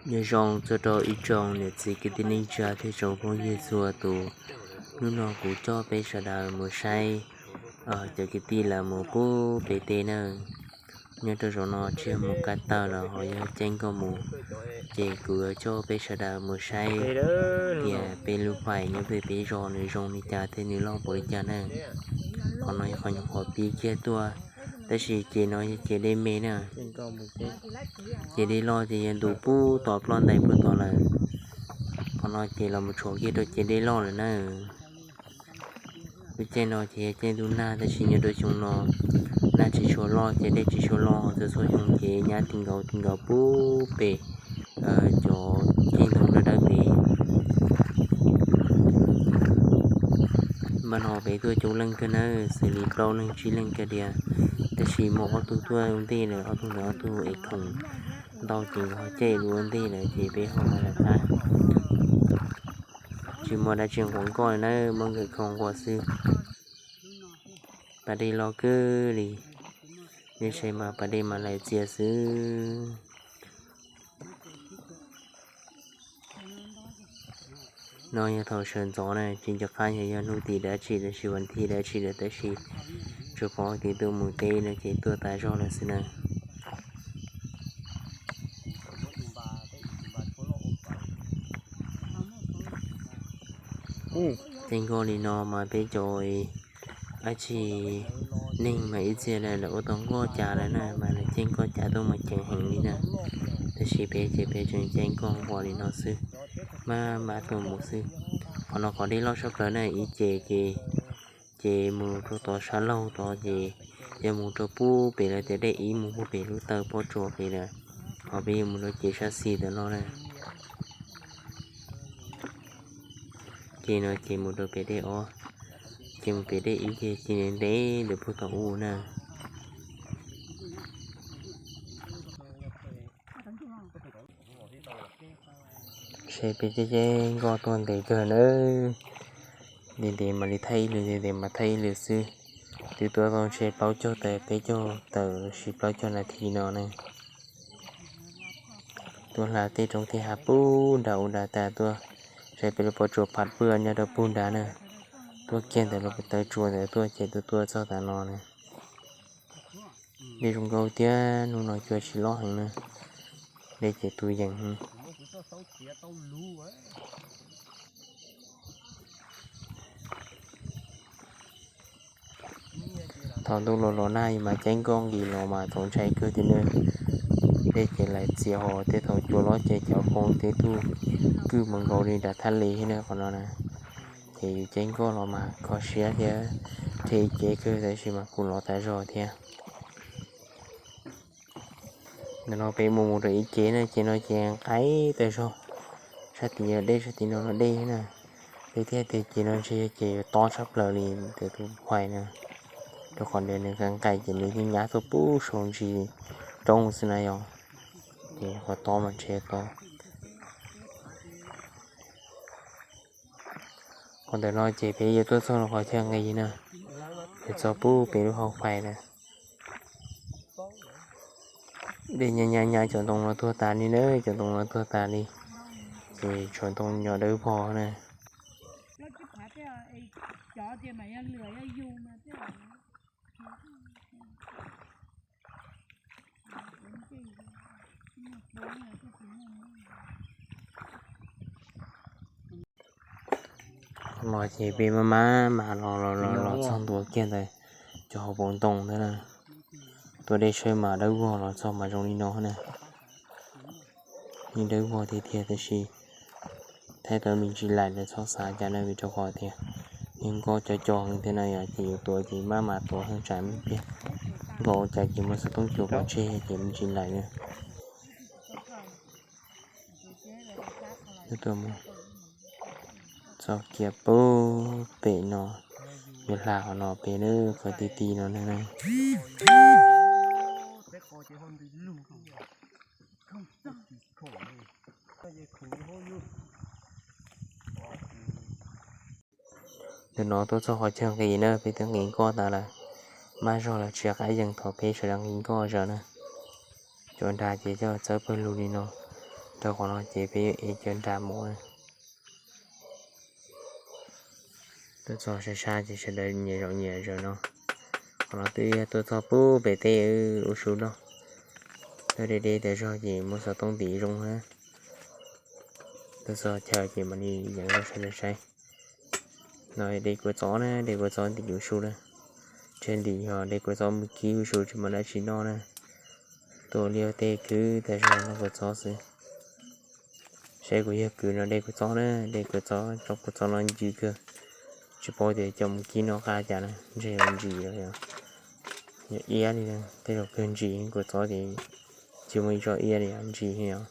Nyob zoo txog rau ib tsoom niam txiv kwv tij neej tsa thiab tsoom phooj ywg txhua tus. Hnub no kuv coj peb sawv daws mus saib cov kwv tij lawv mus pub pem teb na. Nyob rau zaum no tsis yog mus kaj tawg los ho yog caij nkoj mus, ces kuv yuav coj peb sawv daws mus saib tias peb lub fais nyob pem peb zos nws zoo li cas thiab nws loj npaum li cas na. Qhov no yog qhov nyuam qhuav pib kiag tuaj, tab sis ces no yog ces dej me na. Ces dej loj ces yog ntu pub tod ploj ntais pub tod lawm. Qhov no ces los mus tshuav kiag rau ces dej loj lawm na. Lub caij no ces yog caij ntuj nag tab sis nyob rau xyoo no nag tsis tshua loj ces dej tsis tshua loj, txhua txhua xyoo ces nyab ti nkaus ti nkaus pub pem cov caij ntoo dawb dawb pem. Npaj no pem tuaj coob leej kawg na, xws li plaub leeg tsib leeg kiag tiag, tab sis muaj ob tug tuaj ua ntej lawm, ob tug ntawd ob tug ev khoom ntau ces nkawd ho caij ua ntej lawm ces peb ho mus lawm tag. Tsis muaj dab tsi nquas nkoj li na, muab nkawd khoom nquas xwb. Pas dej loj kawg li, nej saib mas pas dej mas laim txias xwb. No yog thaum sawv ntxov na, tsis nco qab yog, yog hnub tim dab tsi lossis vas thib dab tsi lawm tab sis tsuas pom tias tuaj mus teb no ces tuaj tas zog lawm xwb na. Caij nkoj li no mas peb cov dab tsi neeg mas ib txhia lawv ua tau nkoj cas lawm na, mas lawv caij nkoj cas tuaj mas ceev heev li na. Tab sis peb ces peb tseem caij nkoj nquas li no xwb, maj mam tuaj mus xwb. Qhov no qhov dej loj tshaj plaws na, ib ce ces, ces mus rau tod sab laug tod ces yuav mus rau pub pem lawv tias dej ib mus puag pem lub taw pob tsuas pem lawm, ho peb yuav mus rau ces sab xis ntawm no na. Ces no ces mus rau pem dej ob, ces mus pem dej ib ces cia ntev ntev ntawm puag tom ub na. Seb peb caij caij nkoj tuaj ntev kawg nawb. Ntev ntev mam li thaij ib lwm, ntev ntev mam thaij ib lwm xwb. Twb tuaj tau ntshe plaub caug tawm peb caug tawm lossis plaub caug nas this no ne. Tuaj hla tej roob tej hav pub nrad ub nrad tas tuaj, saib peb lub pob tsuas phaj pwj nyob rau pug nrad na. Tuaj kiag ntawm lub taw tsua ntawd tuaj ces tuaj tuaj txog tas no na. Dej zoo nkauj thiab hnub no cua tsis loj heev na, dej ces tu yees heev. Thaum ntuj los los nag mas caij nkoj nqis los mas txaus ntshai kawg thiab na. Dej ces laim txias ho tej thaum cua loj ces cov foob tej tug kwj mas nkaus li nram thaj li thiab na qhov no na. Ces yus caij nkoj los mas kho siab thiab rhe cev kawg tab sis mas kuj los tas zog thiab. Ntawm no peb mus mus rau ib ce na, ces no ces nqaij tas zog, sab tid yog dej sab tid no los dej na. Peb thiaj tias ces no ntshe yog ces yuav tob tshaj plaws li ntawm tus fais na, rau qhov ntawm nws nqaij nqaij ces nws yeej nyab tuaj pub saum ntsis roob xwb na yom, ces qhov tob mas ntshe tob. Qhov ntawm no ces peb yuav tuaj txog qhov chaw nqis na, yuav txog pub pem lub hauv fais na. Dej nyab nyab nyab cov ntoo no tuag tas li na, cov ntoo no tuag tas li, ces tshuav ntoo nyob dawb vog na. Qhov no ces peb maj maj mas los los los los txog ntua kiag ntawd cov hauv paus ntoo ntawd na. Tuaj deb saib mas dawb vog los txog mas zoo li no na. Yeej dawb vog tiag tiag tab sis thaij tau me ntsis laim lawm txhob xav cas na, vim rau qhov tias yog nkoj cov co heev thiab na yom, ces yuav tuav ces maj mam tuav heev tsam me pliag nkoj ua cas ces muaj xov tooj cuav pov tseg ces me ntsis laim na. Txoj kev pub pem no, yuav hla qhov no pem na, qhov ti ti no na. Ntawm no tuaj txog qhov chaw nqis na, peb twb nqis nkoj tas lawm, maj zog lawm tsis qab yees thaum peb sawv daws nqis nkoj zaws na. Cov nrad ces coj txawb pawg lug li no, Rau qhov no ces peb yuav ev cov nra mus na. Tuaj txog sab sab ces sawv daws nyias zaum nyias zaws no. Qhov no twb yog tuaj txog pub pem teb ua su noj. Tuaj deb deb tas zog ces muab xov tooj ntim zoo na. Tuaj txog chaw ces mam li yeem rau sawv daws saib. No de kua txob na, de kua txob ntim ua su na. Tseg ntim yog de kua txob mus kib ua su tsis muaj dab tsi noj na. Tuaj liaj tej khwv tas zog noj kua txob xwb. Saib kuv yawg kwv no de kua txob na, de kua txob, tsob kua txob no ncw kawg. Tsis paub tias coj mus kib noj qab cas na, ntshe yog ntsim los yog iab li na, tej zaum kawg ntsim kua txob ces tsis muaj ib tsob iab li os, ntsim li os.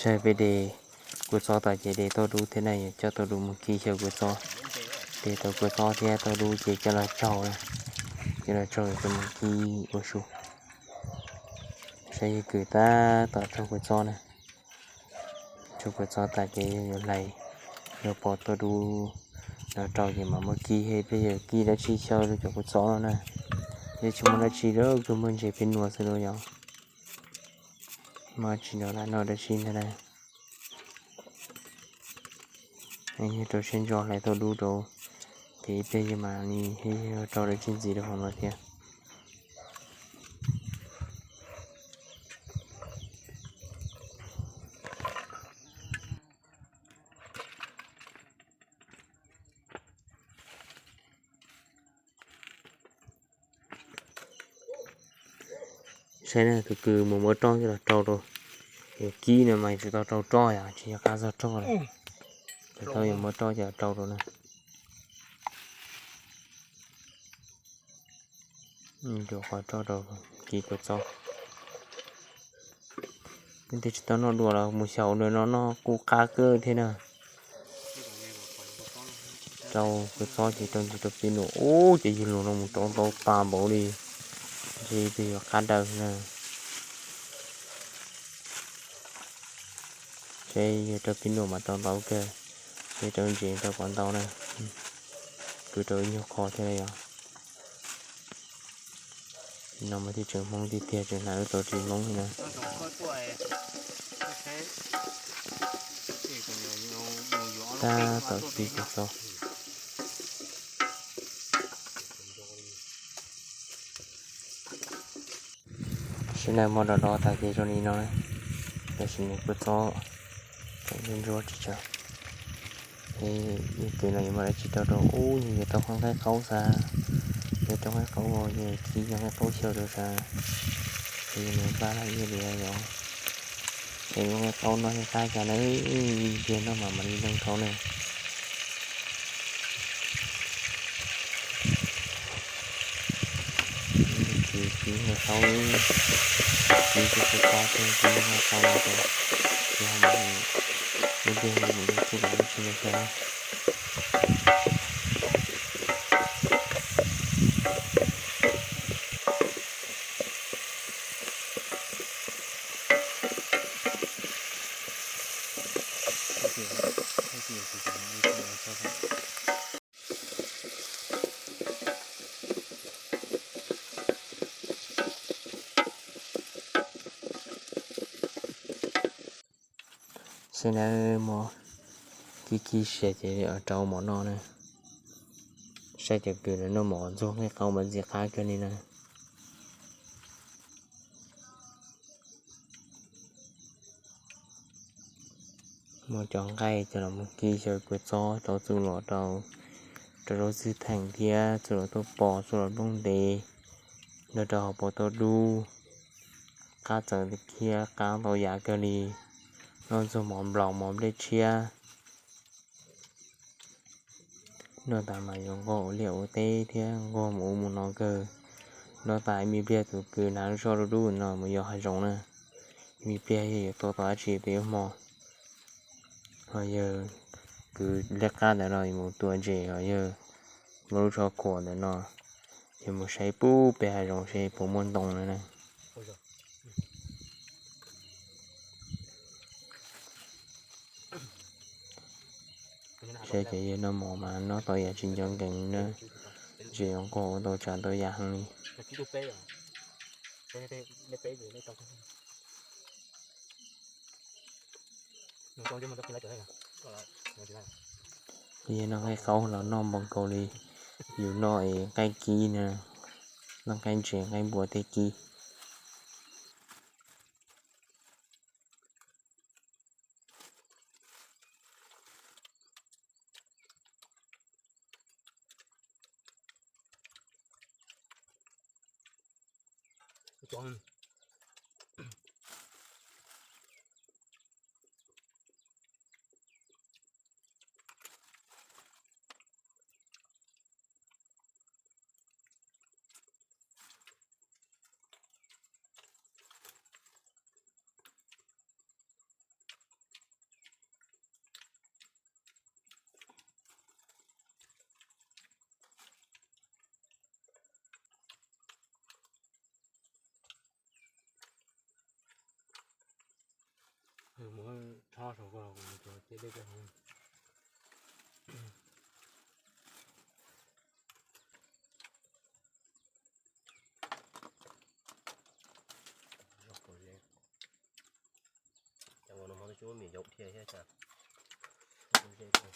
Saib peb de kua txob tas ces de tauj dub thiab na, yog coj tauj dub mus kib xyaw kua txob. De tau kua txob thiab tauj dub ces coj los tsaug, coj los tsaug coj mus kib ua su. Saib yawg kwv tab tom tsaug kua txob na. Tsaug kua txob tas ces yawg yuav hlais, yuav pov tauj dub los rau ces mam muab kib, peb yuav kib dab tsi xyaw rau cov kua txob no na. Yog tsis muaj dab tsi lawm, kawg muaj ntses peb nuav xwb los yog. Muaj tsis nrog lam noj dab tsi ntag na. Yog rau siab ntso hlais tauj dub rau, ces ib pliag yawg mam li rau dab tsi ntxiv rau hauv no thiab. Saib na, tus kwv mus muab roj coj los rau rau. Yuav kib no mas tsis tau rau roj yom, tsis yog qab txog roj li. Tsis tau yuav muab roj coj los rau rau na. Yuav qhov roj rau kib kua txob. Leej twg tsis tau noj dua los mus xyaum ua no noj kuj qab kawg thiab na. Rau kua txob ces rau ntsis rau peb nuam ub, ces yawg luag no mus rau ntau tas npaum li. Ntshe twb yuav qab daws na. Seb yawg rau peb nuam mas tau ntau kawg, seb rau ntsis tau puas ntau na. Kwv rau ib nyuag qho thiab yom. No mas thiaj tseem Hmoob tiag tiag, tseem hnav lub tau ris Hmoob li na. Tab tom kib kua txob. Sib na muab do do tas ces zoo li no, tam sim no kua txob tseem ntsuab ntsuab tsis tsawg. Yawg kwv no yuav muaj dab tsi rau rau ub, yawg yuav tau qhov nqaij qaub xav, yawg tau nqaij qaub, yawg kib cov nqaij qaub xyaw rau xav, ces yawg npaj laj ib yam li yog. Es lub nqaij qaub no yog qab cas na, ib pliag noj mas mam li leej thaub na. Kib kib nqaij qaub, kib kib kib kib kib nqaij qaub no, ces ho mam li ib pliag mam li txuj los ib tsi li xwb. Xwb na, muab kib kib siav ces rau mov noj na. Saib cov kwv lawv noj mov ntxuag nqaij qaub mas ntxim qab kawg li na. Muab cov nqaij coj los mus kib xyaw kua txob rau txuj lom rau, rau zaub txwj theem thiab txuj lom tuaj pos, txuj lom nplooj ntev, nrog rau hauv paus tauj dub, qab txawv thiab qab ntau yam kawg li, noj ntxuag mov nplaum mov nplej tshiab. Noj tas mas yuav nquag ua liaj ua teb thiab nquag mus ub mus no kawg. Noj tas ib me pliag tus kwv hnav lub zog dub dub no mus yos hav zoov na, ib me pliag yog yuav tua tau dab tsi peb yuav hmo. Ho yawg kwv liab qab ntawm no mus tua ntses, ho yawg muaj lub zog khuam ntawm no, yawg mus saib pub pem hav zoov seb puas muaj ntoo na. Tej cov yawg noj mov mas noj tau yam tsis nco nkees na, tseem yuav nquag ua tau tsav ntau yam heev li. Yawg noj nqaij qaub los noj npaum nkaus li yus noj es nqaij kib na, noj nqaij ntses nqaij npua tej kib. Mus thob saum ko los kuv mus tsuav ciab dej koj haus. Cov no ho twb tsis muaj me nyuam yaus dhia thiab cas. Qab tiag.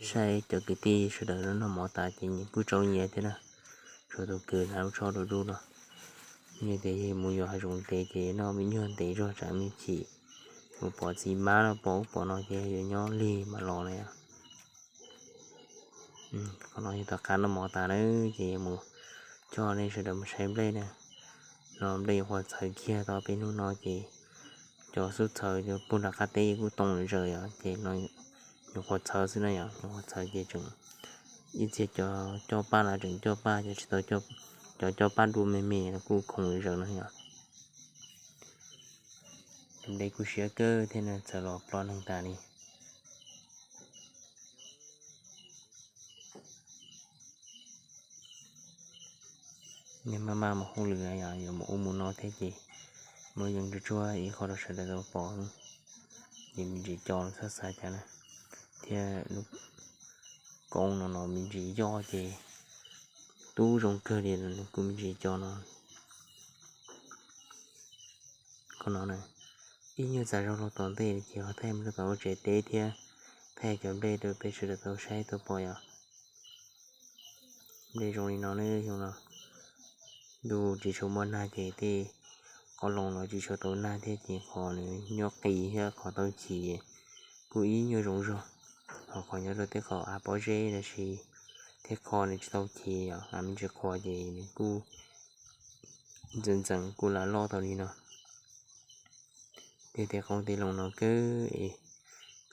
Saib cov kwv tij sawv daws noj mov tas ces nyias kuj tsaus nyias thiab na. Tshuav tus kwv hnav lub tsho du du no, nws tias yog mus yos hav zoov ntev ces noj me nyuag ntev zog tsam me chim, mus pom txiv mab los pom ub pom no ces yuav nyob lig mam los na. Qhov no yog tom qab noj mov tas na, ces yuav mus coj nej sawv daws mus saib nplej na. No nplej nyuam qhuav txhawv kiag tau peb hnub no ces cov xub txhawv puag nram qab teb kuj too lawm zawm yom, ces no nyuam qhuav txhawv xwb na yom, nyuam qhuav txhawv ces tseem ib txhia cov coj paj los tseem coj paj, cov tsis tau, cov coj paj dua me me los kuj khoov lawm zawm no yom. Tus nplej kuj siab kawg thiab na, txhawv los ploj neeg tas li. Nej maj maj mus hauj lwm yom, yuav mus ub mus no thiab ces muab yees tsuag tsuag ib qho rau sawv daws tau pom. Ces me ntsis co no txhob xav cas na, thiab lub koob no no me ntsis yoj ces tub zoo kawg li, nws kuj me ntsis co no. Qhov no na, ib nyuag txav zog los tom ntej ces ho thaij mus rau tom lub tsev teb thiab, thaij cov nplej rau peb sawv daws tau saib tau pom yom. Nplej zoo li no ne, xyoo no ntuj tsis tshua muaj nag ces tej qoob loo los tsis tshua tau nag thiab ces qhov nws nyob qis thiab qhov tau chim kuj ib nyuag zoo zog. Ho qhov nyob rau tej qhov av pob zeb los sis tej qho nws tsis tau chim yom, av me ntsis qhuav ces nws kuj ntxeev ntxeev kuj lam loj tau li no. Tej tej qoob tej loo no kawg es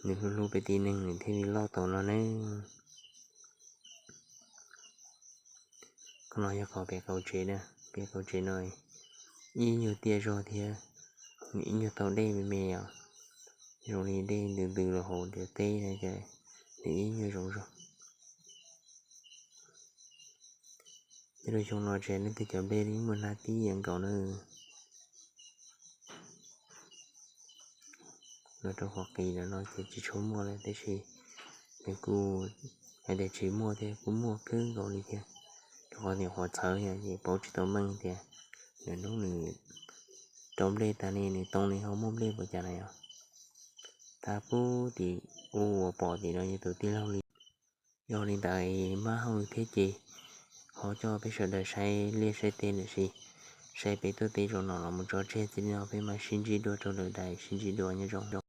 nws hlub hlub peb tib neeg nws thiaj li loj tau no ne. Qhov no yog qhov pem qaum tsev na, pem qaum tsev no ib nyuag tiaj zog thiab, nws ib nyuag tau dej me me os, zoo li dej ntws ntws los hauv ntiaj teb na ces Ib nyuag zoo zoo. Nyob rau xyoo no tsis hais leej twg cov nplej yeej muaj hnab tib yam nkaus na. Los rau qhov qis ntawm no ces tsis tshua muaj lawm, tab sis nws kuj hais tias tsis muaj thiab, kuj muaj kawg nkaus li thiab. Rau qhov niam qhuav txhawv yog ces pauv tsis tau meej tias nws hnub nws rau nplej tag ne nws too li ho muaj nplej puas cas na yog. Tag pub tim u uas pom tim no yog tus tij laug li. Yog li ntawd mab hauj lwm thiab ces ho coj peb sawv daws saib liaj saib teb lawm sis saib peb tuaj teb zoo no los mus tso tseg txij li no, peb mam sib ntsib dua rau lwm daim, sib ntsib dua nyob zoo.